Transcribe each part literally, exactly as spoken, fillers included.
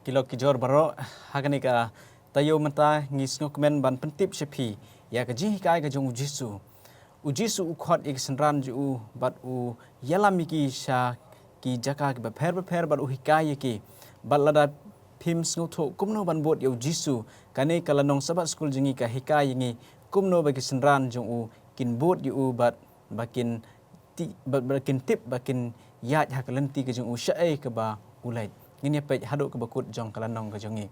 Ki lok ki jor baroh, ha kane ka taïew mynta ngi sngewkmen ban pyntip sha phi ïa ka jinghikai ka jong u Jisu. U Jisu u khot ïa ki synran jong u bad u ïalam ïa ki sha ki jaka kiba pher bapher bad u hikai ïa ki. Bad lada phim sngewthuh kumno ban bud ïa u Jisu, kane ka lynnong Sabbath School jong ngi ka hikai ïa ngi kumno ba ki synran jong u kin bud ïa u bad ba kin ti, ba, ba kin tip, ba kin ïaid ha ka lynti ka jong u shaei kaba u leit. Ngin ïa peit haduh kaba kut jong ka lynnong ka jong ngi.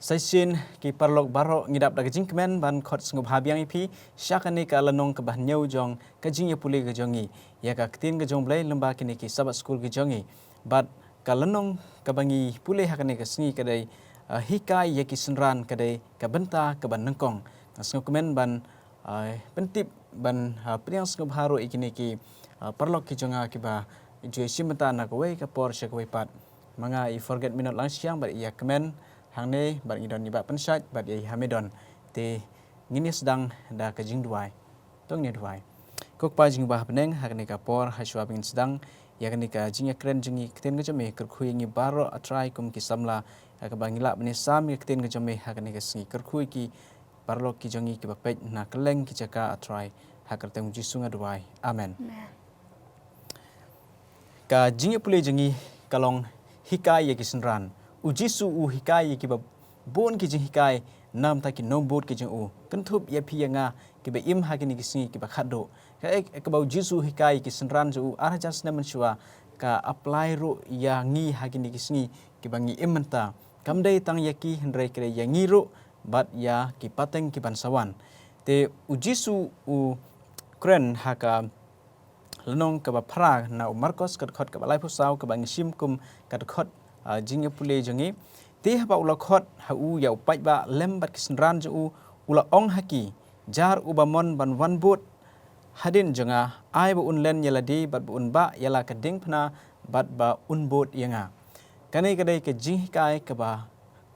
Sa shisien ki paralok baroh, ngi dap da ka jingkmen ban khot sngewbha biang ïa phi sha kane ka lynnong kaba hynñiew jong ka jingïapule ka jong ngi ïa ka ktien ka jong U Blei lyngba kine ki Sabbath School ka jong ngi. Bad ka lynnong kaba ngi pule ha kane ka sngi ka dei, ah, hikai ïa ki synran, ka dei ka bynta kaba nyngkong. Nga sngewkmen ban, ah, pyntip, ban, ah, pdiang sngewbha ruh ïa kine ki, ah, paralok ki jong nga kiba ju ïashim bynta na kawei ka por sha kawei pat. Ma nga i Forget Me Not Langshang bad i Ïakmen hangne bad ngi don i Bah Pynshait bad i Hamedon. Te ngin ïa sdang da ka jingduwai. To ngin ïa duwai. Ko Kpa jong ngi ba ha bneng, ha kane ka por, ha shuwa ba ngin sdang ïa kane ka jingïakren jong ngi, ktien ka jong me kyrkhu ïa ngi baroh, A Trai, kum ki samla, ha kaba ngi lah ban ïasam ïa ka ktien ka jong me ha kane ka sngi. Kyrkhu ïa ki paralok ki jong ngi kiba peit na kylleng ki jaka, A Trai, ha ka kyrteng U Jisu nga duwai. Amen. Amen. Ka jingïapule jong ngi ka long hikai ïa ki synran. U Jisu u hikai ïa kiba bun ki jinghikai na ka bynta ki nongbud ki jong u. Kynthup ïa phi ïa nga kiba im ha kine ki sngi kiba khatduh. Kaei kaba u Jisu u hikai ïa ki synran jong u ar hajar snem mynshuwa ka apply ruh ïa ngi ha kine ki sngi kiba ngi im mynta. Kam dei tang ïa ki hynrei ka dei ïa ngi ruh bad ïa ki pateng ki ban sa wan. Te u Jisu u kren ha ka lynnong kaba phra na u Markos, ka dkhot kaba laiphew saw, kaba ngi shim kum ka dkhot, ah, jingïapule jong ngi. Te haba u la khot ha u ïa u paidbah lem bad ki synran jong u, u la ong ha ki, jar uba mon ban wan bud hadien jong nga, ai ba un len ïa lade bad ba un bah ïa la ka diengphna bad ba un bud ïa nga. Kane ka dei ka jinghikai kaba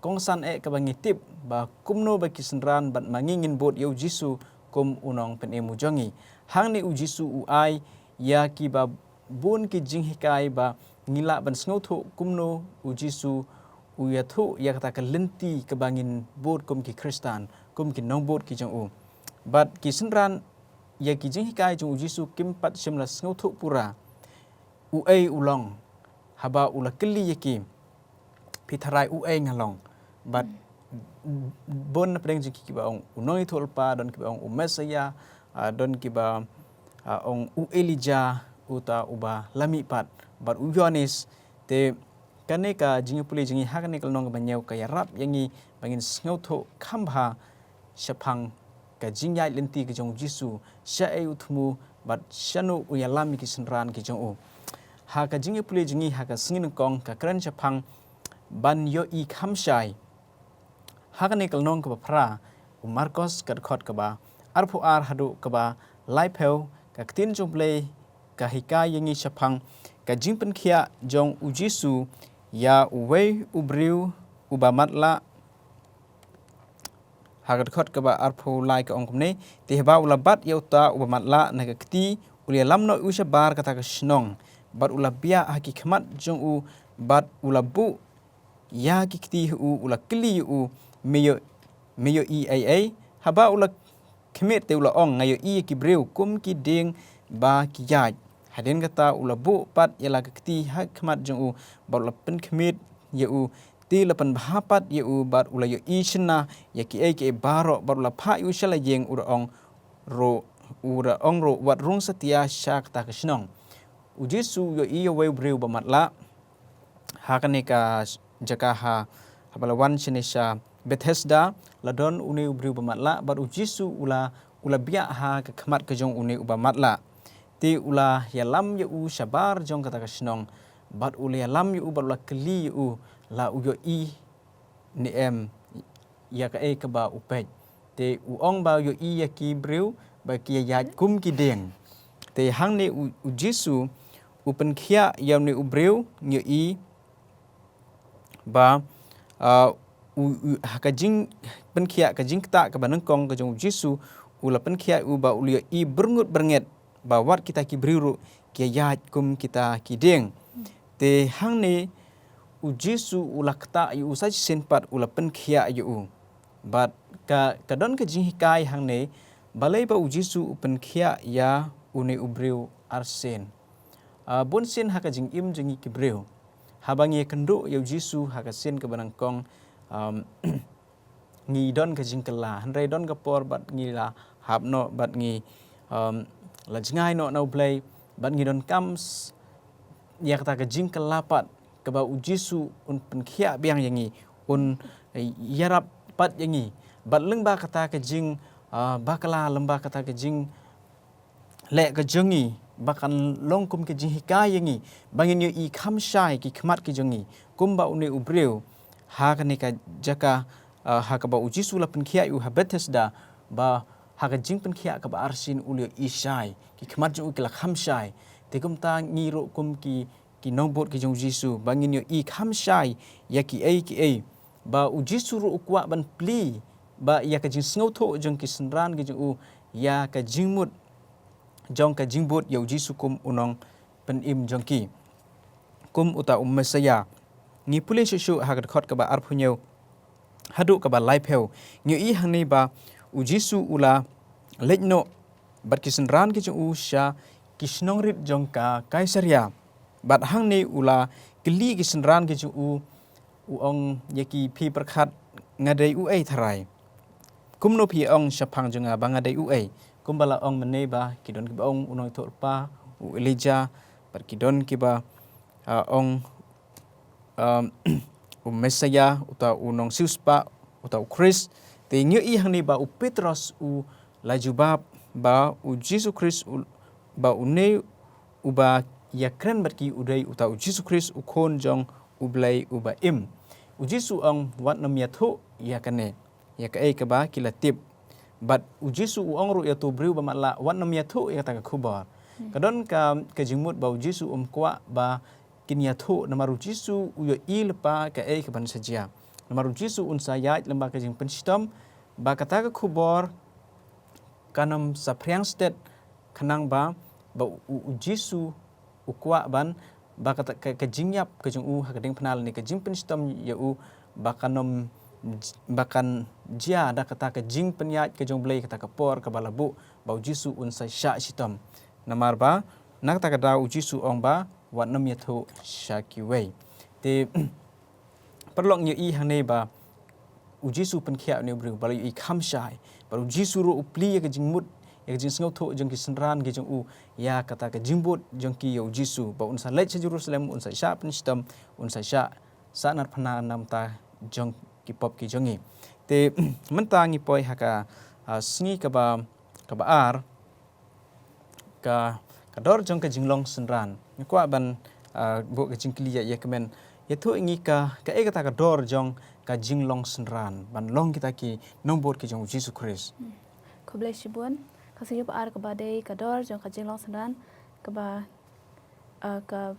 kongsan eh kaba ngi tip ba kumno ba ki synran bad ma ngi ngin bud ïa u Jisu kum u nongpynim u jong ngi. Hangne u Jisu u ai ïa kiba bun ki jinghikai ba ngi lah ban sngewthuh kumno u Jisu u ïathuh ïa kata ka lynti kaba ngin bud kum ki Khristan, kum ki nongbud ki jong u. Bad ki synran ïa ki jinghikai jong u Jisu kim pat shym la sngewthuh pura uei u long. Haba u la kylli ïa ki, phi tharai uei nga long? Bad bun na pdeng jong ki kiba ong u nongïathuhlypa, don kiba ong u Messaïah, ah, don kiba, ah, ong u Elijah, uta uba la mihpat, bad u Ïoannis. Te kane ka jingïapule jong ngi ha kane ka lynnong kaba hynñiew ka ïarap ïa ngi ba ngin sngewthuh kham bha shaphang ka jingïaid lynti ka jong u Jisu, shaei u thmu bad shano u ïalam ïa ki synran ki jong u. Ha ka jingïapule jong ngi ha ka sngi nyngkong ka kren shaphang ban ïohi kham shai. Ha kane ka lynnong kaba phra u Markos, ka dkhot kaba arphew ar haduh kaba laiphew, ka ktien jong U Blei ka hikai ïa ngi shaphang ka jingpynkhiah jong u Jisu ïa uwei u briew uba matlah. Ha ka dkhot kaba arphew lai ka ong kumne, te haba u la bat ïa uta uba matlah na ka kti, u la ïalam noh ïa u shabar kata ka shnong, bad u la biah ha ki khmat jong u, bad u la buh ïa ki kti ha u, u la kylli ïa u, me ïoh, me ïohi ei ei? Haba u la khmih te u la ong, nga ïohi ïa ki briew kum ki dieng ba ki ïaid. Hadien kata u la buh pat ïa la ka kti ha khmat jong u, bad u la pynkhmih ïa u, te la pynbha pat ïa u, bad u la ïohi shynna ïa kiei kiei baroh, bad u la phah ïa u sha la ïing, u da ong ruh, u da ong ruh, wat rung satia sha kata ka shnong. U Jisu u ïohi ïa uwei u briew ba matlah. Ha kane ka jaka ha, haba la wan shane sha Bethesda, la don une u briew ba matlah, bad u Jisu u la, u la biah ha ka khmat ka jong une uba matlah. Te u la ïalam ïa u shabar jong kata ka shnong, bad u la ïalam ïa u, bad u la kylli ïa u, la u ïohi ne em ïa kaei kaba u peit. Te u ong ba u ïohi ïa ki briew ba ki ïaid kum ki dieng. Te hangne u, u Jisu u pynkhiah ïa une u briew, ngi ïohi ba, ah, u, u, ha ka jingpynkhiah, ka jingktah kaba nyngkong ka jong u Jisu, u la pynkhiah ïa u ba u la ïohi byrngut byrnget, ba wat kita ki briew ruh ki ïaid kum kita ki dieng. Te hangne u Jisu u la ktah ïa u sa shisien pat u la pynkhiah ïa u. Bad ka, ka don ka jinghikai hangne, balei ba u Jisu u pynkhiah ïa une u briew arsien. Ah, bun sien ha ka jingim jong ngi ki briew, haba ngi ïakynduh ïa u Jisu ha ka sien kaba nyngkong, um, ngi don ka jingkylla, hynrei don ka por bad ngi la hap noh, bad ngi, um, la jngai noh na u Blei, bad ngi donkam s-, ïa kata ka jingkylla pat, kaba u Jisu un pynkhiah biang ïa ngi, un, eh, ïarap pat ïa ngi. Bad lyngba kata ka jing, ah, bakla, lyngba kata ka jing leh ka jong ngi, ba kan long kum ka jinghikai ïa ngi, ba ngin ïohi kham shai ki khmat ki jong ngi, kumba une u briew, ha kane ka jaka, ah, ha kaba u Jisu la pynkhiah ïa u ha Bethesda, ba ha ka jingpynkhiah kaba arsien u la ïohi shai, ki khmat jong u ki la kham shai. Te kumta ngi ruh kum ki, ki nongbud ki jong u Jisu, ba ngin ïohi kham shai ïa kiei kiei ba u Jisu ruh u kwah ban plie, ba ïa ka jingsngewthuh jong ki synran ki jong u, ïa ka jingmut jong ka jingbud ïa u Jisu kum u nongpynim jong ki, kum uta u Messaïah. Ngi pule shuh shuh ha ka dkhot kaba arphew hynñiew haduh kaba laiphew, ngi ïohi hangne ba u Jisu u la leit noh bad ki synran ki jong u sha ki shnong rit jong ka Kaisaria. Bad hangne u la kylli ki synran ki jong u, u ong ïa ki, phi pyrkhat nga dei uei tharai? Kumno phi ong shaphang jong nga ba nga dei uei? Kumba la ong mynne ba ki don kiba ong u nongïathuhlypa, u Elijah, bad ki don kiba, ah, ong, um, u Messaïah, uta u nongsiewspah, uta u Khrist. Te ngi ïohi hangne ba u Petros u la jubab ba u Jisu Khrist u, ba une uba ïakren bad ki u dei uta u Jisu Khrist, u Khun jong u Blei uba im. U Jisu u ong, wat nym ïathuh ïa kane, ïa kaei kaba ki la tip. Bad u Jisu u ong ruh ïa uto u briew ba matlah, wat nym ïathuh ïa kata ka khubor. Hmm. Ka don ka, ka jingmut ba u Jisu um kwah ba kin ïathuh, namar u Jisu u ïohi lypa kaei kaban sa jia. Namar u Jisu un sa ïaid lyngba ka jingpynshitom, ba kata ka khubor kan ym saphriang stet, khnang ba, ba u, u, u Jisu u kwah ban, ba kata ka, ka jingïap ka jong u ha ka diengphna lane ka jingpynshitom ïa u, ba kan ym, ba kan jia da kata ka jingpynïaid ka jong u Blei, kata ka por kaba la buh ba u Jisu un sa shah shitom. Namar ba na kata ka daw u Jisu u ong ba, wat nym ïathuh sha kiwei. Te paralok, ngi ïohi hangne ba u Jisu u pynkhiah une u briew, ba la ïohi kham shai. Bad u Jisu ruh u plie ïa ka jingmut, ïa ka jingsngewthuh jong ki synran ki jong u ïa kata ka jingbud jong ki ïa u Jisu, ba un sa leit sha Jerusalem, un sa shah pynshitom, un sa shah sahnarphna na ka bynta jong ki pop ki jong ngi. Te mynta ngi poi ha ka, ah, sngi kaba, kaba ar, ka, ka dor jong ka jinglong synran. Ngi kwah ban, ah, buh ka jingkylli ïa, ïa kmen, ïathuh ïa ngi ka, kaei kata ka dor jong ka jinglong synran, ban long kita ki nongbud ki jong u Jisu Khrist. Hmm. Khublei shibun. Ka sngi ba ar kaba dei ka dor jong ka jinglong synran, kaba, ah, ka,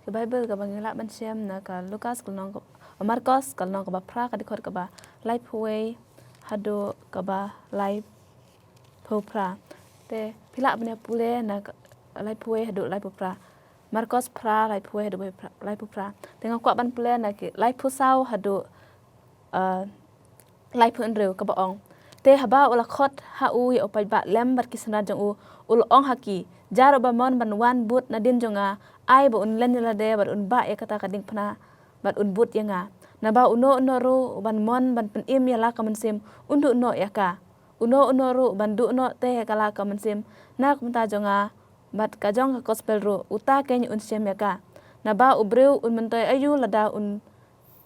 ka Baibl kaba ngi lah ban shem na ka Lukas ka lynnong ka, Markos ka lynnong kaba phra, ka dkhot kaba laiphew wei haduh kaba lai phew phra. Te phi lah ban ïa pule na ka laiphew wei haduh laiphew phra. Markos phra, laiphew wei haduh phra, laiphew phra. Te nga kwah ban pule na ki laiphew saw haduh, eh, laiphew hynriew, kaba ong. Te haba u la khot ha u ïa u paidbah lem bad ki synran jong u, u la ong ha ki, ja ruh ba mon ban wan bud nadien jong nga, ai ba un len ïa lade bad un bah ïa kata ka diengphna bad un bud ïa nga. Naba uno uno ruh uban mon ban pynim ïa la ka mynsiem, un duh noh ïa ka. Uno uno ruh uban duh noh te ïa ka la ka mynsiem na ka bynta jong nga bad ka jong ka gospel ruh, uta keiñ un shem ïa ka. Naba u briew un myntoi aïu lada un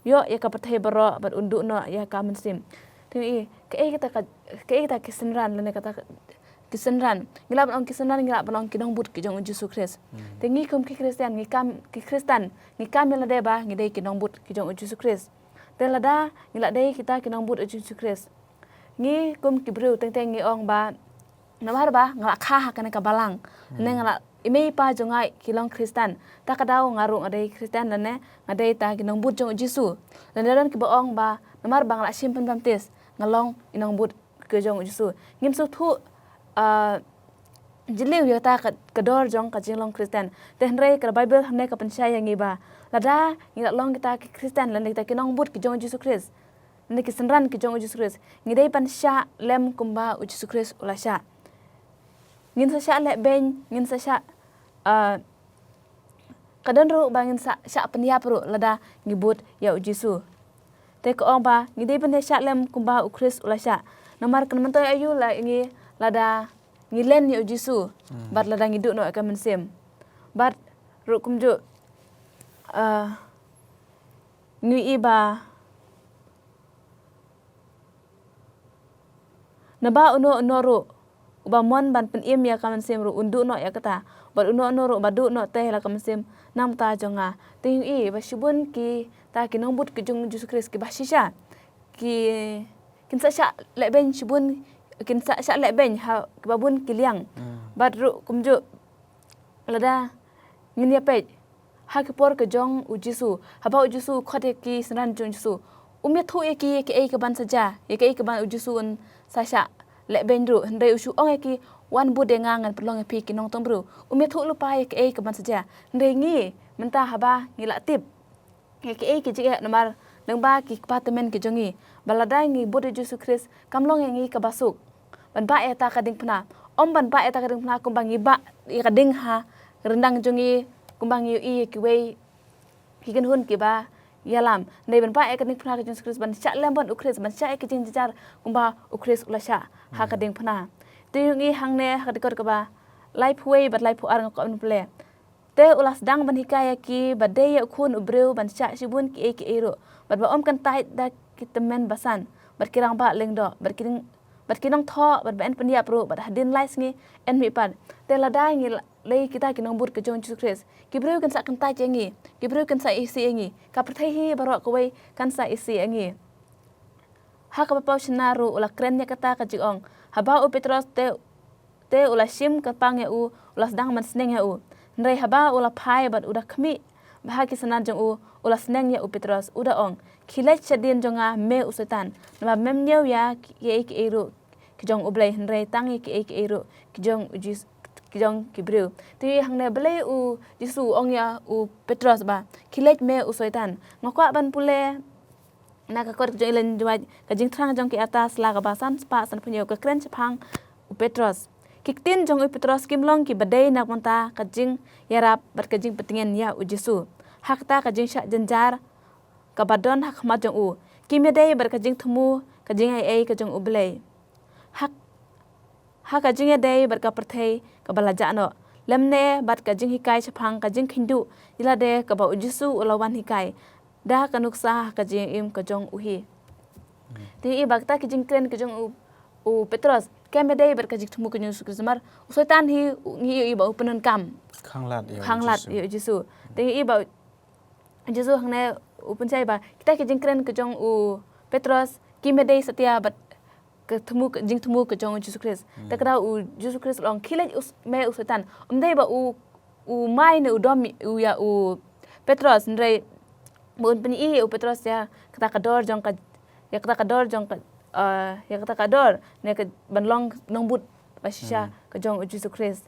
ïoh ïa ka pyrthei baroh bad un duh noh ïa ka mynsiem. Te ngi, kaei kata ka, kaei kata ki synran lane kata ka, ki synran. Ngi lah ban ong ki synran, ngi lah ban ong ki nongbud ki jong u Jisu Khrist. Hmm. Te ngi kum ki Khristan, ngi kam, ki Khristan, ngi kam ïa lade ba ngi dei ki nongbud ki jong u Jisu Khrist. Te lada ngi la dei kita ki nongbud u Jisu Khrist, ngi kum ki briew teng teng ngi ong ba, namar ba nga la kha ha kane ka balang. Hmm. Ne nga la, i mei i pa jong nga ki long Khristan. Ta ka daw nga ruh nga dei Khristan lane nga dei ta ki nongbud jong u Jisu. Lane don kiba ong ba namar ba nga la shim pynbaptis, nga long i nongbud ki jong u Jisu. Ngim sngewthuh, ah, jylliew ïa kata ka, ka dor jong ka jinglong Khristan. Te hynrei ka Baibl hangne ka pynshai ïa ngi ba lada ngi la long kita ki Khristan lane kita ki nongbud ki jong u Jisu Khrist, lane ki synran ki jong u Jisu Khrist, ngi dei ban shah lem kumba u Jisu Khrist u la shah. Ngin sa shah lehbeiñ, ngin sa shah, ah, ka don ruh ba ngin sa shah pynïap ruh lada ngi bud ïa u Jisu. Te ka ong ba ngi dei ban ïa shah lem kumba u Khrist u la shah. Namar kan myntoi aïu la ngi lada ngi len ïa u Jisu, hmm, bad lada ngi duh noh ïa ka mynsiem. Bad ruh kumjuh, ah, ngi i ba naba uno uno ruh uba mon ban pynim ïa ka mynsiem ruh un duh noh ïa kata. Bad uno uno ruh ba duh noh te la ka mynsiem namar ta jong nga. Te ngi i ba shibun kita ki nongbud ki jong u Jisu Khrist kiba shisha ki, kin sa shah lehbeiñ shibun, kin sa shah lehbeiñ ha kiba bun ki liang. Hmm. Bad ruh kumjuh lada ngin ïa peit ha ki por ka jong u Jisu, haba u Jisu u khot ïa ki synran jong u Jisu, um ïathuh ïa ki ïa kaei kaban sa jia, ïa kaei kaban u Jisu un sa shah lehbeiñ ruh. Hynrei u shu ong ïa ki, wan bud ïa nga, ngan pynlong ïa phi ki nongtong briew. Um ïathuh lypa ïa kaei kaban sa jia. Hynrei ngi mynta haba ngi la tip ïa kaei ka jingeh namar lyngba ki kpa tymmen ki jong ngi, ba lada ngi bud ïa u Jisu Khrist kam long ïa ngi kaba suk ban bah ïa kata ka diengphna. Ym ban bah ïa kata ka diengphna kumba ngi bah ïa ka ding ha ryndang jong ngi, kumba ngi ïohi ïa kiwei ki kynhun kiba ïalam. Hynrei ban bah ïa ka diengphna ka jong u Jisu Khrist, ban shah lem bad u Khrist, ban shah ïa ka jingjynjar kumba u Khrist u la shah ha ka, hmm, diengphna. Te ngi i hangne ha ka dkhot kaba laiphew wei bad laiphew ar, nga kwah ban pule. Te u la sdang ban hikai ïa ki ba dei ïa u Khun u briew ban shah shibun kiei kiei ruh, bad ba ym kyntait da ki tymmen basan, bad ki rangbah lyngdoh, bad ki, bad ki nongthoh, bad ba yn pynïap ruh, bad hadien lai sngi yn mihpat. Te lada ngi la, lei kita ki nongbud ka jong u Jisu Khrist, ki briew kin sa kyntait ïa ngi, ki briew kin sa isih ïa ngi, ka pyrthei hi baroh kawei kan sa isih ïa ngi. Ha kaba paw shynna ruh u la kren ïa kata ka jingong. Haba u Petros te, te u la shim kyrpang ïa u, u la sdang ban sneng ïa u. Hynrei haba u la phai bad u da khmih bha ha ki synran jong u, u la sneng ïa u Petros, u da ong, khie leit shadien jong nga me u Soitan, naba mem ñiew ïa kiei kiei ruh ki jong U Blei, hynrei tang ïa kiei kiei ruh ki jong u Jis-, ki jong ki briew. Te hangne balei u Jisu u ong ïa u Petros ba khie leit me u Soitan. Nga kwah ban pule na ka kot ka jong i Ellen White, ka Jingthrang jong ki Arta, sla kaba san spah san phew hynñiew, ka kren shaphang u Petros. Ki ktien jong u Petros kim long kiba dei na ka bynta ka jingïarap bad ka jingpyntngen ïa u Jisu ha kata ka jingshah jynjar kaba don ha khmat jong u. Kim ïadei bad ka jingthmu ka jingaiei ka jong U Blei ha, ha ka jingïadei bad ka pyrthei kaba la jah noh, lymne bad ka jinghikai shaphang ka jingkheiñ duh ïalade kaba u Jisu u la wan hikai da ka nuksa ha ka jingim ka jong u hi. Hmm. Te ngi i ba kita ki jingkren ki jong u, u Petros kim ïadei bad ka jingthmu ka jong u Jisu Khrist, namar u Soitan hi, u, ngi i ba u pyndonkam, khanglad ïa u, khanglad Jisu, ïa u Jisu. Te ngi i ba u Jisu hangne u pynshai ba kita ki jingkren ki jong u Petros kim ïadei satia bad ka thmu, ka jingthmu ka jong u Jisu Khrist. Hmm. Te ka daw u Jisu Khrist u la ong khie leit u s-, me u Soitan. Ym dei ba u, u mai ne u dom u ïa u Petros, hynrei ba un pyni ïa u Petros ïa kata ka dor jong ka, ïa kata ka dor jong ka, eh, ïa kata ka dor ne ka ban long nongbud ba shisha, hmm, ka jong u Jisu Khrist.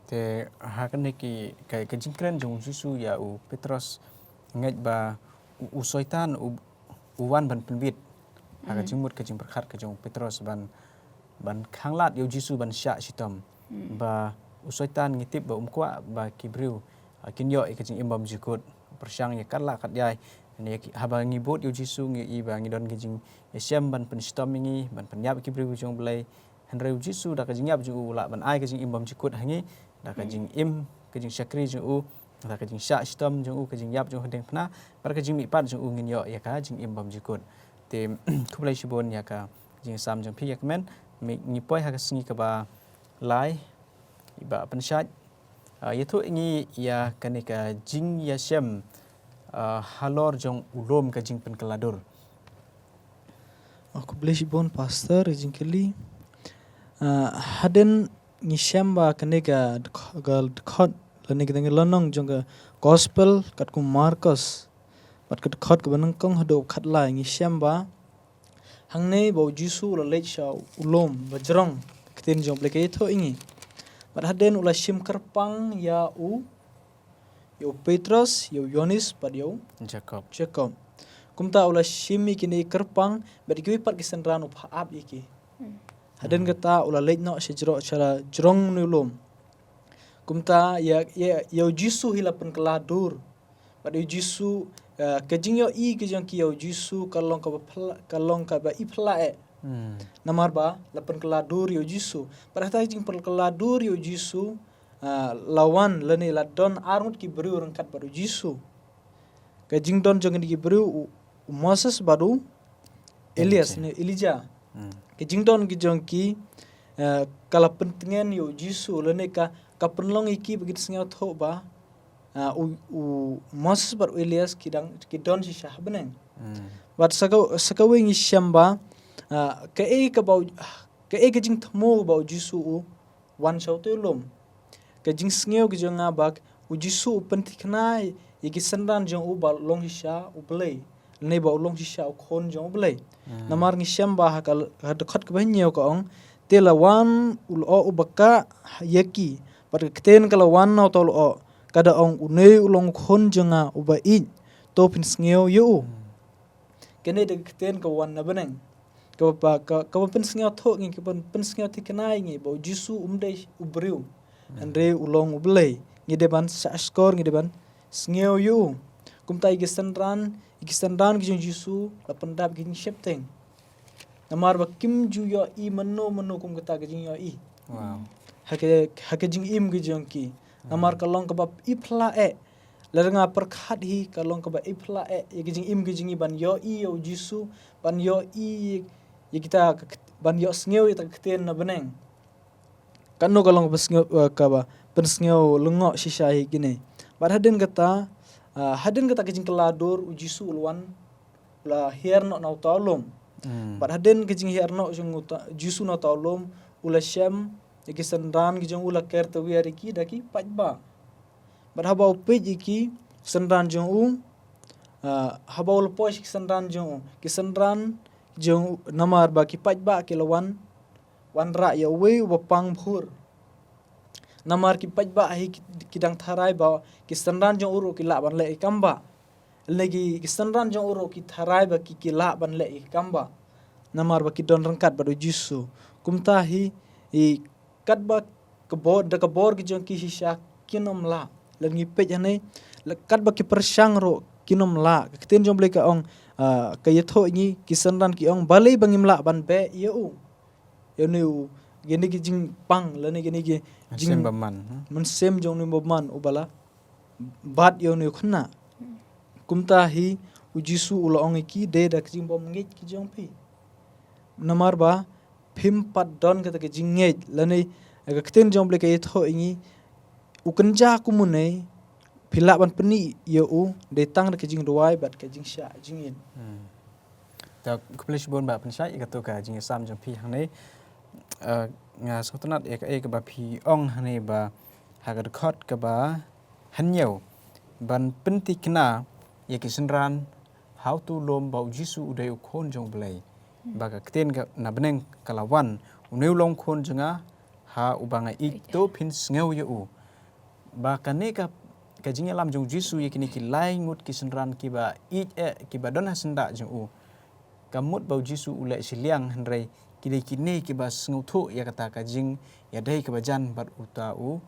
Te ha kane ki, ka, ka jingkren jong u Jisu ïa u Petros, ngeit ba u, u Soitan u, u wan ban pynbit ha ka, hmm, jingmut ka jingpyrkhat ka jong u Petros ban, ban khanglad ïa u Jisu ban shah shitom. Hmm. Ba u Soitan ngi tip ba um kwah ba ki briew, ah, kin ïoh ïa ka jingim bymjukut, pyrshang ïa katba lah katba ïai. Ne ïa ki, haba ngi bud ïa u Jisu ngi i ba ngi don ka jingïashem ban pynshitom ïa ngi, ban pynïap ïa ki briew jong U Blei. Hynrei u Jisu da ka jingïap jong u u lah ban ai ka jingim bymjukut ha ngi, da ka, hmm, jingim, ka jingshakri jong u, da ka jingshah shitom jong u, ka jingïap jong u ha diengphna, bad ka jingmihpat jong u ngin ïoh ïa ka jingim bymjukut. Te khublei shibun ïa ka jingsam jong phi ïa kmen, ngi poi ha ka sngi kaba lai, iba pynshai, ah, ïathuh ïa ngi ïa kane ka jingïashem, ah, halor jong u lum ka jingpynkylla dur. Ah, khublei shibun Pastor, jingkylli. Ah, hadien ngi shem ba kane ka dkh-, ka dkhot, lane kane ka lynnong jong ka Gospel katkum Markos, bad ka dkhot kaba nyngkong haduh khatlai, ngi shem ba hangne ba u Jisu u la leit sha u lum ba jrong, ka ktien jong U Blei ka ïathuh ïa ngi. Bad hadien u la shim kyrpang ïa u, ïa u Petros, ïa u Ïoannis, bad ïa u Jakob. Jakob. Kumta u la shim ïa kine kyrpang, bad ïa kiwei pat ki synran u pha ap ïa ki. Hmm. Hadien Hmm. kata u la leit noh sha jrong, sha la jrong une u lum. Kumta ïa, ïa, ïa u Jisu hi la pynkylla dur. Bad ïa u Jisu, eh, ka jingïohi ka jong ki ïa u Jisu ka long kaba phylla-, ka long kaba i phylla eh. Hmm. Namar ba la pynkylla dur ïa u Jisu. Bad hata ka jingpynkylla dur ïa u Jisu, ah, la wan lane la don arngut ki briew ryngkat bad u Jisu. Ka jingdon jong kine ki briew u, u Moses bad u Elias Elijah. Ne Elijah. Hmm. Ka jingdon ki jong ki, eh, ka la pyntngen ïa u Jisu lane ka, ka pynlong ïa ki ba kin sngewthuh ba, ah, u, u Moses bad u Elias ki dang, ki don shisha ha bneng. Hmm. Bad sa ka, sa kawei ngi shem ba, ah, kaei kaba u, kaei ka jingthmu ba u Jisu u wan sha uto u lum. Ka jingsngew ka jong nga ba u Jisu u pynthikna ïa ki synran jong u ba long shisha u Blei. Lane ba u long shisha u khun jong u Blei. Hmm. Namar ngi shem ba ha ka, ha dkhot kaba hynñiew ka ong, te la wan u lyoh uba kah ïa ki. Bad ka ktien ka la wan na uto u lyoh, ka da ong, une u long u khun jong nga uba ïeit, to phin sngew ïa u. Hmm. Kane da ka ktien ka wan na bneng. Kaba, ka, kaba pynsngewthuh ngi, kaba pynsngew thikna ïa ngi ba u Jisu um dei u briew. Hmm. Hynrei u long u Blei. Ngi dei ban shahshkor, ngi dei ban sngew ïa u. Kumta ïa ki synran, ïa ki synran ki jong u Jisu la pyndap ki jingsheptieng. Namar ba kim ju ïohi mano mano kum kata ka jingïohi. Wow. Ha ka, ha ka jingim ka jong ki. Namar Hmm. ka long kaba i phylla eh. Lada nga pyrkhat hi ka long kaba i phylla eh ïa ka jingim ka jong ngi ban ïohi ïa u Jisu, ban ïohi ïa kita ka kt-, ban ïohsngew ïa kita ka ktien na bneng. Katno ka long kaba sngew, eh, kaba pynsngew lyngngoh shisha hi kine. Bad hadien kata, ah, hadien kata ka jingkylla dur u Jisu u la wan, u la hiar noh na uta u lum. Hmm. Bad hadien ka jinghiar noh jong uta, Jisu na uta u lum, u la shem ïa ki synran ki jong u, la ker tawiar ïa ki da ki paidbah. Bad haba u peit ïa ki synran jong u, ah, haba u la poi sha ki synran jong u, ki synran jong u, namar ba ki paidbah ki la wan, wanrah ïa uwei uba pang bhur. Namar ki paidbah hi ki, ki dang tharai ba ki synran jong u ruh ki lah ban leh ïa ki kam bah. Lane ki, ki synran jong u ruh ki tharai ba ki, ki lah ban leh ïa ki kam bah. Namar ba ki don ryngkat bad u Jisu. Kumta hi, i katba ka bor, da ka bor ki jong ki shisha kin ym lah. Lada ngi peit hangne, la katba ki pyrshang ruh kin ym lah. Ka ktien jong u Blei ka ong, ah, ka ïathuh ïa ngi ki synran ki ong, balei ba ngim lah ban beh ïa u. Ïa une u, kine ki jingpang, lane kine ki jing- Mynsiem bymman, hmm? Mynsiem jong une u bymman uba la bat ïa une u khynnah. Kumta hi u Jisu u la ong ïa ki, dei da ka jingbymngeit ka jong phi. Namar ba phim pat don kata ka jingngeit, lane ka ktien jong u Blei ka ïathuh ïa ngi, u kynja kum une, phi lah ban pyni ïa u dei tang da ka jingduwai bad ka jingshah jingim. Hmm. Te khublei shibun Bah Pynshai ïa kato ka jingïasam jong phi hangne. Eh, nga sngewtynnat ïa kaei kaba phi ong hangne ba ha ka dkhot kaba hynñiew ban pynthikna ïa ki synran ha uto u lum ba u Jisu u dei u Khun jong u Blei. Hmm. Ba ka ktien ka na bneng ka la wan, une u long Khun jong nga, ha uba nga ïeit, to phin sngew ïa u. Ba kane ka, ka jingïalam jong u Jisu ïa kine ki lai ngut ki synran kiba ïeit eh, kiba don ha syndah jong u. Ka mut ba u Jisu u leh shiliang, hynrei ki dei kine kiba sngewthuh ïa kata ka jingïadei kaba jan bad uta u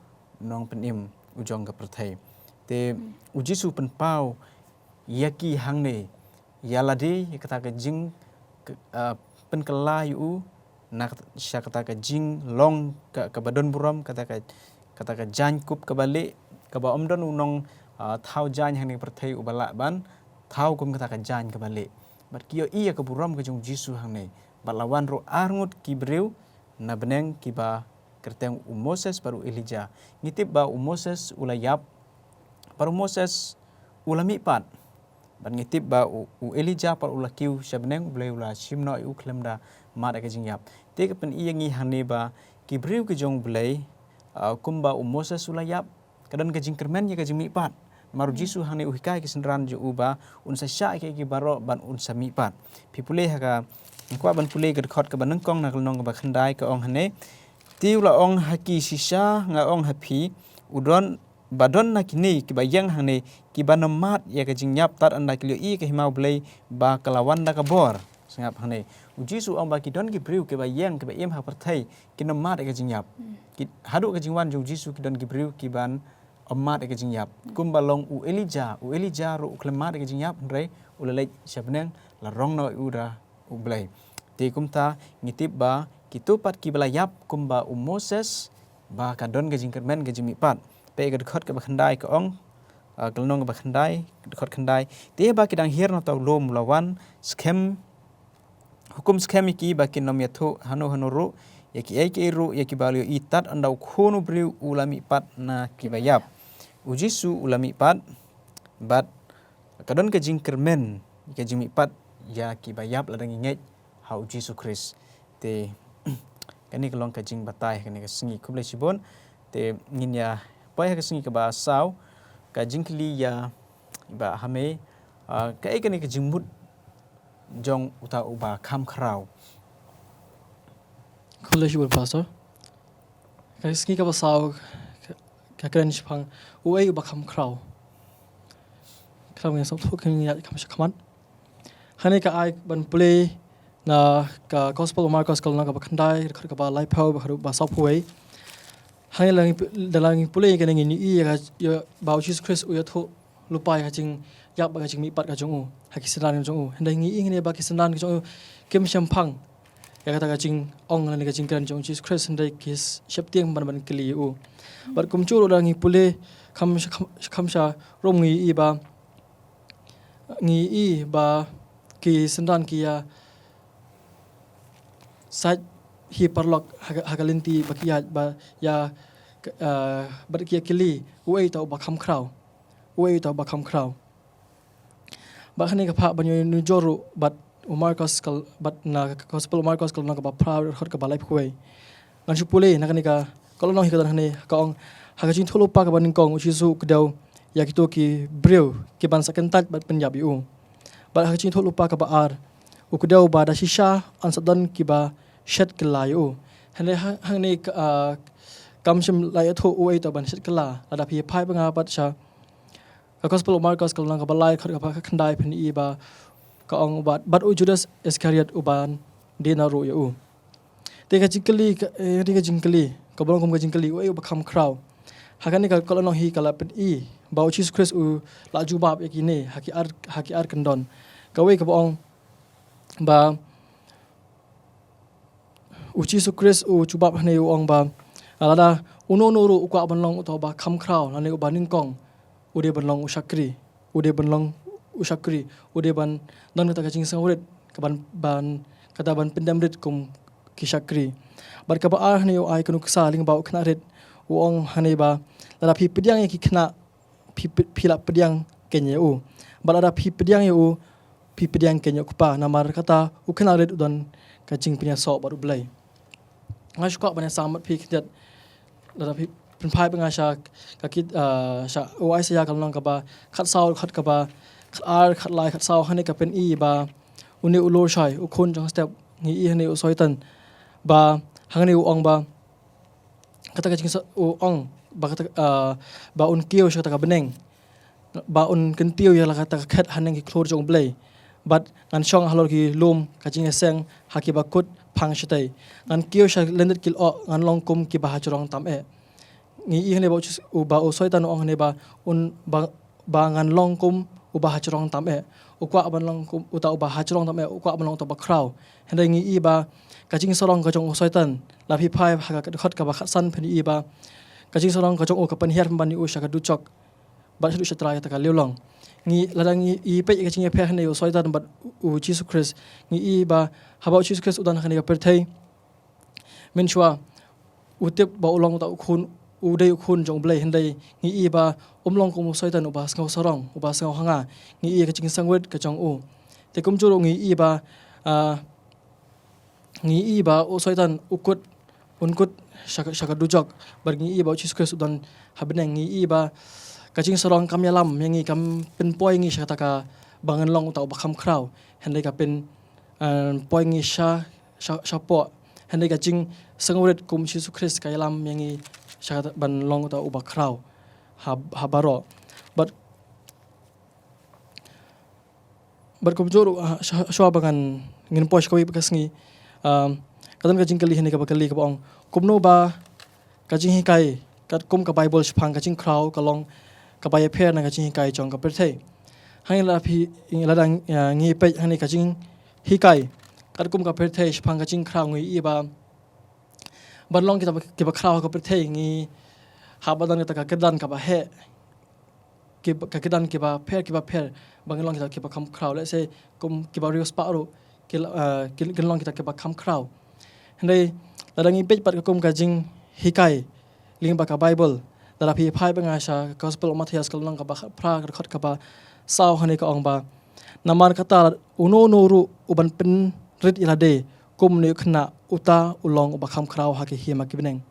nongpynim u jong ka pyrthei. Te Hmm. u Jisu pynpaw ïa ki hangne, ïa lade ïa kata ka jing, k-, ah, pynkylla ïa u na kat-, sha kata ka jinglong ka, kaba don burom, kata ka, kata ka jaiñkup kaba lieh, kaba ym don u nong, ah, thaw jaiñ hangne ka pyrthei uba lah ban thaw kum kata ka jaiñ kaba lieh. Bad ki ïohi ïa ka burom ka jong u Jisu hangne. Bad la wan ruh ar ngut ki briew na bneng kiba kyrteng u Moses bad u Elijah. Ngi tip ba u Moses u la ïap, bad u Moses u la mihpat. Bad ngi tip ba u, u Elijah pat u la kiew sha bneng, u Blei u la shim noh ïa u khlem da mad ïa ka jingïap. Te ka pyni ïa ngi hangne ba ki briew ki jong u Blei, ah, kumba u Moses u la ïap, ka don ka jingkyrmen ïa ka jingmihpat. Namar u Hmm. Jisu hangne u hikai ki synran jong u ba un sa shah ïa ki baroh ban un sa mihpat. Phi pule ha ka, nga kwah ban pule ka dkhot kaba nyngkong na ka lynnong kaba khyndai, ka ong hangne, Te u la ong ha ki, shisha nga ong ha phi, u don, ba don na kine kiba ïeng hangne kiba nym mad ïa ka jingïap tad ynda ki la ïohi ïa ka hima U Blei ba ka la wan da ka bor. Sngap hangne, u Jisu u ong ba ki don ki briew kiba ïeng, kiba im ha pyrthei, ki nym mad ïa ka jingïap. Ki, haduh ka jingwan jong u Jisu ki don ki briew kiban ym mad ïa ka jingïap. Kumba long u Elijah, u Elijah ruh u khlem mad ïa ka jingïap, hynrei u la leit sha bneng, la rong noh ïa u da U Blei. Te kumta ngi tip ba kito pat kiba la ïap kumba u Moses, ba ka don ka jingkyrmen, ka jingmihpat. Peit ka dkhot kaba khyndai ka ong, ah, ka lynnong kaba khyndai, dkhot khyndai. Te ba ki dang hiar na uta u lum u la wan skhem, hukum skhem ïa ki ba kin nym ïathuh hano hano ruh ïa kiei kiei ruh ïa kiba u la ïohi tad ynda u Khun u Briew u la mihpat na kiba ïap. U Jisu u la mihpat, bad ka don ka jingkyrmen, ka jingmihpat ïa kiba ïap lada ngi ngeit ha u Jisu Khrist. Te kane ka long ka jingbatai kane ka sngi. Khublei shibun. Te ngin ïa poi ha ka sngi kaba saw, ka jingkylli ïa i Bah Hame, ah, kaei kane ka jingmut jong uta uba kham khraw. Khublei shibun Pastor. Ka sngi kaba saw ka, ka kren shaphang uei uba kham khraw. Kham ngi sop thuk ngi ïa kham shakhmat. Hangne ka ai ban pule na ka Gospel u Markos ka lynnong kaba khyndai, dkhot kaba laiphew bad haduh ba sawphew wei. Hangne lada ngi, lada ngi pule kane ngin ïohi ïa ka, ïa ba u Jisu Khrist u ïathuh lypa ïa ka jingïap bad ka jingmihpat ka jong u ha ki synran ka jong u. Hynrei ngi ïohi hangne ba ki synran ka jong u kim shemphang ïa kata ka jingong lane ka jingkren jong u Jisu Khrist, hynrei ki sheptieng ban, ban kylli ïa u. Bad kumjuh ruh lada ngi pule kham sha, kham, kham sha rum ngi ïohi ba, ngi ïohi ba ki synran ki ïa sait hi paralok ha ka, ha ka lynti ba ki ïaid ba ïa, ah, bad ki ïa kylli uei uta uba kham khraw. Uei uta uba kham khraw. Bad hangne ka phah ban ïa nujor ruh bad u Markos ka l-, bad na ka Gospel u Markos ka lynnong kaba phra, dkhot kaba laiphew wei. Ngan shu pule na kane ka, ka lynnong hi ka don hangne, ka ong, ha ka jingïathuh lypa kaba nyngkong u Jisu u kdew ïa kito ki briew kiban sa kyntait bad pynïap ïa u. Bad ha ka jingïathuh lypa kaba ar u kdew ba da shisha yn sa don kiba shet kylla ïa u. Hynrei ha, hangne ka, ah, kam shym la ïathuh uei uta uban shet kylla. Lada phi phai ba nga pat sha ka Gospel u Markos ka lynnong kaba lai, dkhot kaba khyndai, phin ïohi ba ka ong bad, bad u Judas Iskariot uban die na ruh ïa u. Te ka jingkylli ka, eh, te ka jingkylli kaba long kum ka jingkylli uei uba kham khraw. Ha kane ka, ka lynnong hi ka la pyni ba u Jisu Khrist u la jubab ïa kine ha ki ar, ha ki ar kyndon. Kawei kaba ong ba u Jisu Khrist u jubab hangne u ong ba, ah, lada uno uno ruh u kwah ban long uta uba kham khraw lane uba nyngkong, u dei ban long u shakri, u dei ban long u shakri, u dei ban don kata ka jingsngewrit ka ban, ban, kata ban pyndem rit kum ki shakri. Bad kaba ar hangne u ai ka nuksa lyngba u khynnah rit, u ong hangne ba lada phi pdiang ïa ki khynnah phi, phi, phi la pdiang keiñ ïa u. Bad lada phi pdiang ïa u, phi pdiang keiñ ïa u Kpa, namar kata u khynnah rit u don ka jingpynïasoh bad U Blei. Nga shu kwah ban ïasam bad phi khyndiat, lada phi pynphai bad nga sha ka kit, ah, sha u Isaiah ka lynnong kaba khatsaw, dkhot kaba khatar, khatlai, khatsaw, hangne ka pyni ba une u lur shai, u khun jong step, ngi ïohi hangne u Soitan, ba hangne u ong ba kata ka jingsa-, u ong ba kata, ah, ba un kiew sha kata ka bneng, ba un kyntiew ïa la kata ka khet haneng ki khlur jong U Blei. Bad ngan shong halor ki lum ka jingïaseng ha kiba kut phang shatei. Ngan kiew sha lyndet ki lyoh, ngan long kum kiba ha jrong tam eh. Ngi ïohi hangne ba u Jis-, u, ba u Soitan u ong hangne ba un, ba, ba ngan long kum uba ha jrong tam eh. U kwah ban long kum uta uba ha jrong tam eh, u kwah ban long uta uba khraw. Hynrei ngi ïohi ba ka jingsarong ka jong u Soitan, lada phi phai ha ka dkhot kaba khatsan phin ïohi ba ka jingsarong ka jong u ka pynhiar pynban ïa u sha ka dujok bad shaduh shatrai kata ka liang long. Ngi, lada ngi ïohi peit ïa ka jingïapher hangne u Soitan bad u Jisu Khrist, ngi ïohi ba haba u Jisu Khrist u don ha kane ka pyrthei, mynshuwa u tip ba u long uta u khun, u dei u khun jong U Blei, hynrei ngi ïohi ba um long kum u Soitan uba sngew sarong, uba sngew hanga. Ngi ïohi ka jingsngewrit ka jong u. Te kumjuh ruh ngi ïohi ba, ah, ngi ïohi ba u Soitan u kut, un kut sha ka, sha ka dujok. Bad ngi ïohi ba u Jisu Khrist u don ha bneng, ngi ïohi ba ka jingsarong kam ïalam ïa ngi, kam pynpoi ngi sha kata kaba ngan long uta uba kham khraw. Hynrei ka pyn, eh, poi ngi sha, sha, shapoh Hynrei ka jingsngewrit kum Jisu Khrist ka ïalam ïa ngi sha ban long uta uba khraw ha, ha baroh. Bad Bad kumjuh ruh, ah, shu-, shuwa ba ngan, ngin poi sha kawei pat ka sngi. Um, ka don ka jingkylli hangne kaba kylli kaba ong, kumno ba ka jinghikai katkum ka Baibl shaphang ka jingkhraw ka long kaba ïapher na ka jinghikai jong ka pyrthei. Hangne lada phi, lada, ah, ngi peit hangne ka jinghikai katkum ka pyrthei shaphang ka jingkhraw ngi ïohi ba ban long kita ba, kiba khraw ha ka pyrthei ngi hap ban don kita ka kyrdan kaba heh, ki, ka kyrdan kiba pher, kiba pher, ba ngin long kita kiba kham khraw. Let's say, kum kiba riewspah ruh, ki, uh, ki, kin long kita kiba kham khraw. Hynrei, lada ngi peit pat ka kum ka jinghikai lyngba ka Baibl, lada phi phai bynga sha ka Gospel u Mathaios ka lynnong kaba khatphra ka dkhot kaba saw hangne ka ong ba, namar kata uno uno ruh uban pynrit ïalade kum une u khynnah uta u long uba kham khraw ha ki hima ki bneng.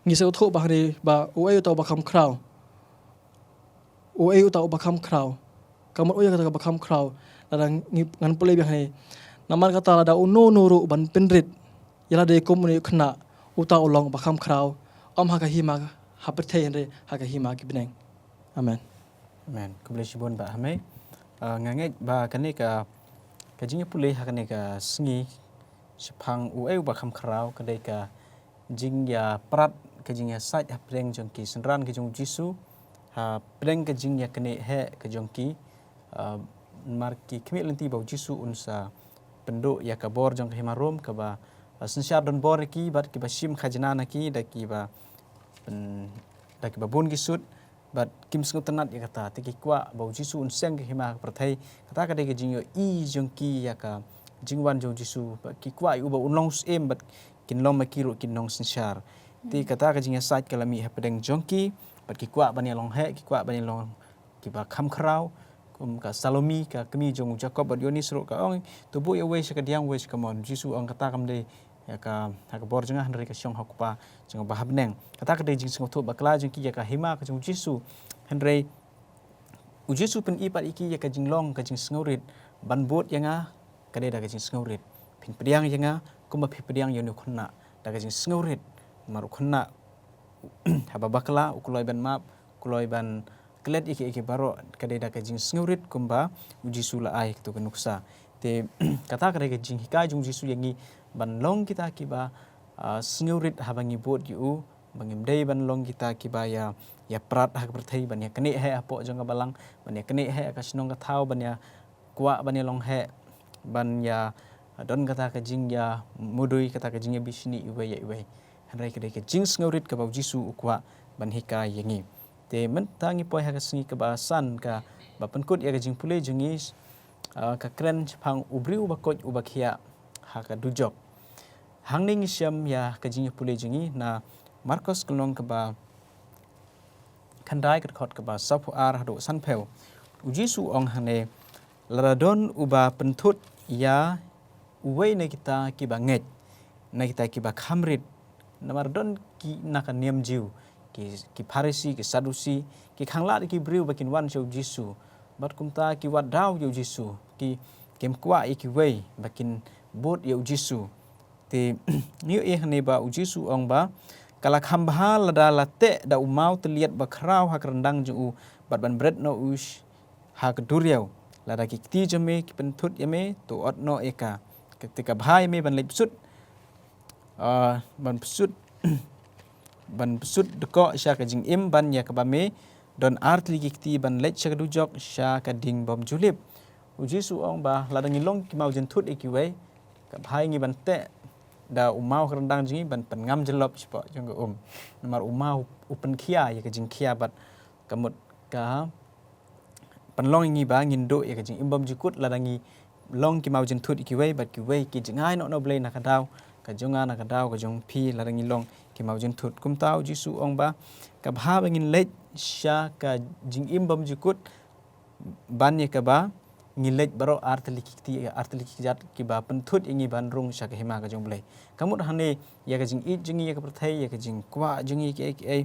Ngi sngewthuh ba hangne ba uei uta uba kham khraw. Uei uta uba kham khraw. Ka mut uei kata kaba kham khraw. Lada ngi, ngan pule biang hangne. Namar kata lada uno uno ruh uban pynrit ïalade kum une u khynnah uta u long uba kham khraw. Ym ha ka hima ha pyrthei hynrei ha ka hima ki bneng. Amen. Amen. Khublei shibun Bah Hamei. Ah, nga ngeit ba kane ka, ka jingïapule ha kane ka sngi shaphang uei uba kham khraw ka dei ka jingïaprat, ka jingïasaid hapdeng jong ki synran ki jong u Jisu, hapdeng ka jingïaknieh heh ka jong ki, ah, namar ki khmih lynti ba u Jisu un sa pynduh ïa ka bor jong ka hima Rom kaba, ah, synshar don bor ïa ki bad kiba shim khajna na ki da kiba pyn-, da kiba bun ki sut. Bad kim sngewtynnat ïa kata, te ki kwah ba u Jisu un seng ka hima ha ka pyrthei. Kata ka dei ka jingïohi jong ki ïa ka jingwan jong u Jisu, bad ki kwah ïa u ba un long u syiem, bad kin long ma ki ruh ki nongsynshar. Te kata ka jingïasaid ka la mih hapdeng jong ki, bad ki kwah ban ïa long heh, ki kwah ban ïa long kiba kham khraw, kum ka Salome, ka kmie jong u Jakob bad Ïoannis ruh ka ong, to buh ïa uwei sha ka diang, uwei sha ka mon. U Jisu ong kata kam dei ïa ka, ha ka bor jong nga hynrei ka shong ha u Kpa jong nga uba ha bneng. Kata ka dei jingsngewthuh bakla jong ki ïa ka hima ka jong u Jisu. Hynrei u Jisu pyni pat ïa ki ïa ka jinglong ka jingsngewrit, ban bud ïa nga ka dei da ka jingsngewrit. Phin pdiang ïa nga kumba phi pdiang ïa une u khynnah, da ka jingsngewrit. Namar u khynnah haba bakla u kloi ban map, kloi ban klet ïa ki, ïa ki baroh, ka dei da ka jingsngewrit kumba u Jisu la ai kato ka nuksa. Te kata ka dei ka jinghikai jong u Jisu ïa ngi ban long kita kiba, ah, sngewrit haba ngi bud ïa u, ba ngim dei ban long kita kiba ïa, ïaprat ha ka pyrthei, ban ïaknieh heh hapoh jong ka balang, ban ïaknieh heh ha ka shnong ka thaw, ban ïa kwah ban ïa long heh, ban ïa don kata ka jingïamudui, kata ka jingïabishni iwei ïa iwei. Hynrei ka dei ka jingsngewrit kaba u Jisu u kwah ban hikai ïa ngi. Te mynta ngi poi ha ka sngi kaba san kaba pynkut ïa ka jingpule jong ngi, ah, ka kren shaphang u briew uba koit uba khiah ha ka dujok. Hangne ngi shem ïa ka jingïapule jong ngi na Markos ka lynnong kaba khyndai ka dkhot kaba sawphew ar haduh sanphew. U Jisu u ong hangne, lada don uba pynthut ïa uwei na kita kiba ngeit, na kita kiba kham rit, namar don ki na ka niam Jiw, ki, ki Pharisi, ki Sadusi, ki khanglad ïa ki briew ba kin wan sha u Jisu. Bad kumta ki wad daw ïa u Jisu, ki, kim kwah ïa kiwei ba kin bud ïa u Jisu. Te ngi ïohi hangne ba u Jisu u ong ba ka la kham bha lada la teh da u mawtylliat bakhraw ha ka ryndang jong u bad ban bret noh u sh-, ha ka duriaw. Lada ki kti jong me ki pynthut ïa me, to ot noh ïa ka. Te ka bha ïa me ban leit bsut, ah, ban bsut, ban bsut dkoh sha ka jingim ban ïa kaba me don artylli ki kti ban leit sha ka dujok sha ka ding bym ju lip. U Jisu u ong ba lada ngi long ki mawjynthut ïa kiwei, ka bha ïa ngi ban teh da u maw ha ka ryndang jong ngi ban pynngam jyllop shapoh jong ka um. Namar u maw u pynkhia ïa ka jingkhia bad ka mut ka pynlong ïa ngi ba ngin duh ïa ka jingim bymjukut lada ngi long ki mawjynthut ïa kiwei bad kiwei ki jngai noh na U Blei na ka daw ka jong nga, na ka daw ka jong phi lada ngi long ki mawjynthut. Kumta u Jisu u ong ba ka bha ba ngin leit sha ka jingim bymjukut ban ïa kaba ngi leit baroh artylli ki kti, artylli ki kjat kiba pynthut ïa ngi ban rung sha ka hima ka jong U Blei. Ka mut hangne ïa ka jingïeit jong ngi ïa ka pyrthei, ïa ka jingkwah jong ngi kiei kiei,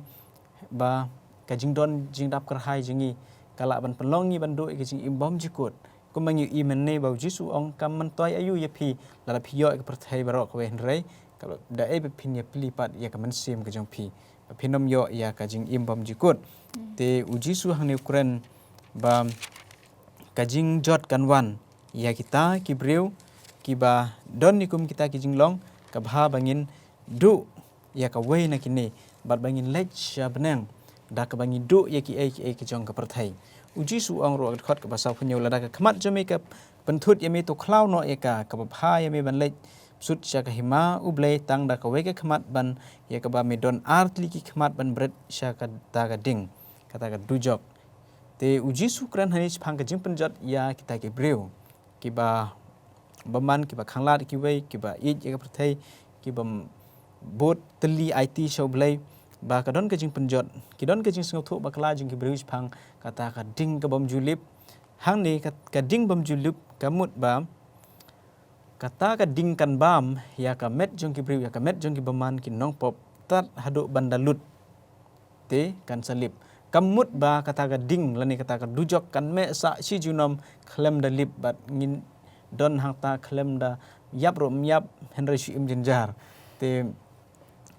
ba ka jingdon jingdap kyrhai jong ngi ka lah ban pynlong ngi ban duh ïa ka jingim bymjukut. Kumba ngi ïohi mynne ba u Jisu u ong kam myntoi aïu ïa phi lada phi ïoh ïa ka pyrthei baroh kawei hynrei ka da ei ba phin ïa plie pat ïa ka mynsiem ka jong phi. Ba phin ym ïoh ïa ka jingim bymjukut. Te u Jisu hangne u kren ba ka jingjot kan wan ïa kita ki briew kiba don ne kum kita ki jinglong ka bha ba ngin duh ïa kawei na kine bad ba ngin leit sha bneng da kaba ngi duh ïa kiei kiei ki jong ka pyrthei. U Jisu u ong ruh ha ka dkhot kaba sawphew hynñiew, lada ka khmat jong me ka pynthut ïa me to khlaw noh ïa ka, kaba bha ïa me ban leit sut sha ka hima U Blei tang da kawei ka khmat ban ïa kaba me don ar tylli ki khmat ban bret sha kata ka ding, kata ka dujok. Te u Jisu u kren hangne shaphang ka jingpynjot ïa kita ki briew kiba bymman, kiba khanglad ïa kiwei, kiba ïeit ïa ka pyrthei, kiba bud tylli aiti sha U Blei, ba ka don ka jingpynjot, ki don ka jingsngewthuh bakla jong ki briew shaphang kata ka ding ka bymjulip. Hangne ka, ka ding bymjulip ka mut ba kata ka ding kan bam ïa ka met jong ki briew, ïa ka met jong ki bymman, ki nongpop, tad haduh ban da lut te kan sa lip. Ka mut ba kata ka ding lane kata ka dujok kan meh sah shi junom khlem da lip bad ngin don hangta khlem da ïap ruh ym ïap hynrei shu im jynjar. Te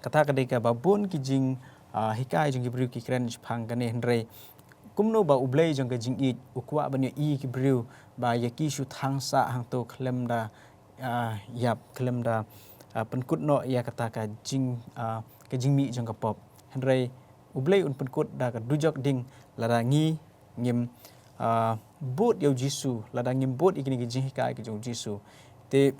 kata ka dei kaba bun ki jing, ah, hikai jong ki briew ki kren shaphang kane hynrei kumno ba U Blei jong ka jingïeit u kwah ban ïohi ki briew ba ïa ki shu thang sah hangto khlem da, ah, ïap, khlem da, ah, pynkut noh ïa kata ka jing, ah, ka jingmih jong ka pop. Hynrei U Blei un pynkut da ka dujok ding lada ngi ngim, ah, bud ïa u Jisu, lada ngim bud ïa kine ki jinghikai ki jong u Jisu. Te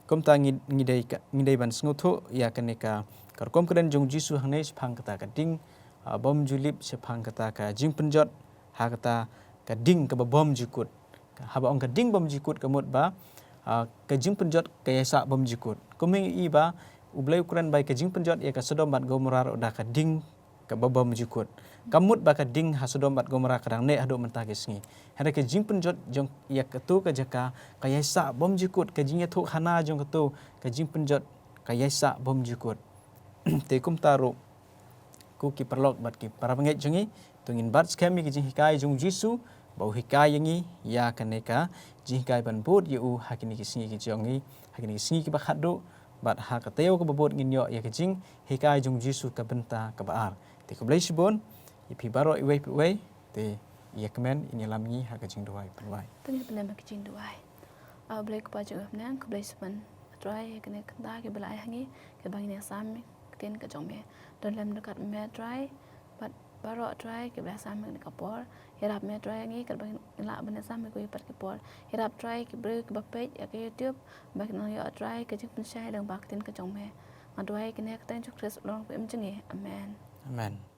kumta ngi, ngi dei ka, ngi dei ban sngewthuh ïa kane ka, ka rukom kren jong u Jisu hangne shaphang kata ka ding, ah, bymjulip, shaphang kata ka jingpynjot ha kata ka ding kaba bymjukut. Haba ong ka ding bymjukut ka mut ba, ah, ka jingpynjot ka ïaisah bymjukut. Kumne ngi i ba U Blei u kren ba ka jingpynjot ïa ka Sodom bad Gomorrah ruh da ka ding kaba bymjukut. Ka mut ba ka ding ha Sodom bad Gomorrah ka dang neh haduh mynta ki sngi. Hynrei ka jingpynjot jong ïa kato ka jaka ka ïaisah bymjukut, ka jingïathuh khana jong kato ka jingpynjot ka ïaisah bymjukut. Te kumta ruh ko ki paralok bad ki parabangeit jong ngi, to ngin bat skhem ïa ki jinghikai jong u Jisu ba u hikai ïa ngi ïa kane ka jinghikai ban bud ïa u ha kine ki sngi ki jong ngi, ha kine ki sngi kiba khatduh bad ha ka taïew kaba bud ngin ïoh ïa ka jinghikai jong u Jisu ka bynta kaba ar. Te khublei shibun ïa phi baroh iwei pa iwei. Te ïa kmen ngin ïalam ngi ha ka jingduwai pynwai. To ngin pynlong ha ka jingduwai. A Blei Kpa jong ngi ba ha bneng, khublei shibun Trai ïa kane ka kynta kiba la ai ha ngi, kiba ngin ïasam ïa ka ktien ka jong me. Don lem ryngkat me Trai bad baroh Trai kiba la sam ha kane ka por. Ïarap me Trai ïa ngi katba ngin lah ban ïasam ha kiwei pat ki por. Ïarap Trai ki briew kiba peit ïa ka YouTube ba kin nang ïoh Trai ka jingpynshai lyngba ka ktien ka jong me. Nga duwai kane ha ka kyrteng Jisu Khrist u nongpynim jong ngi. Amen. Amen.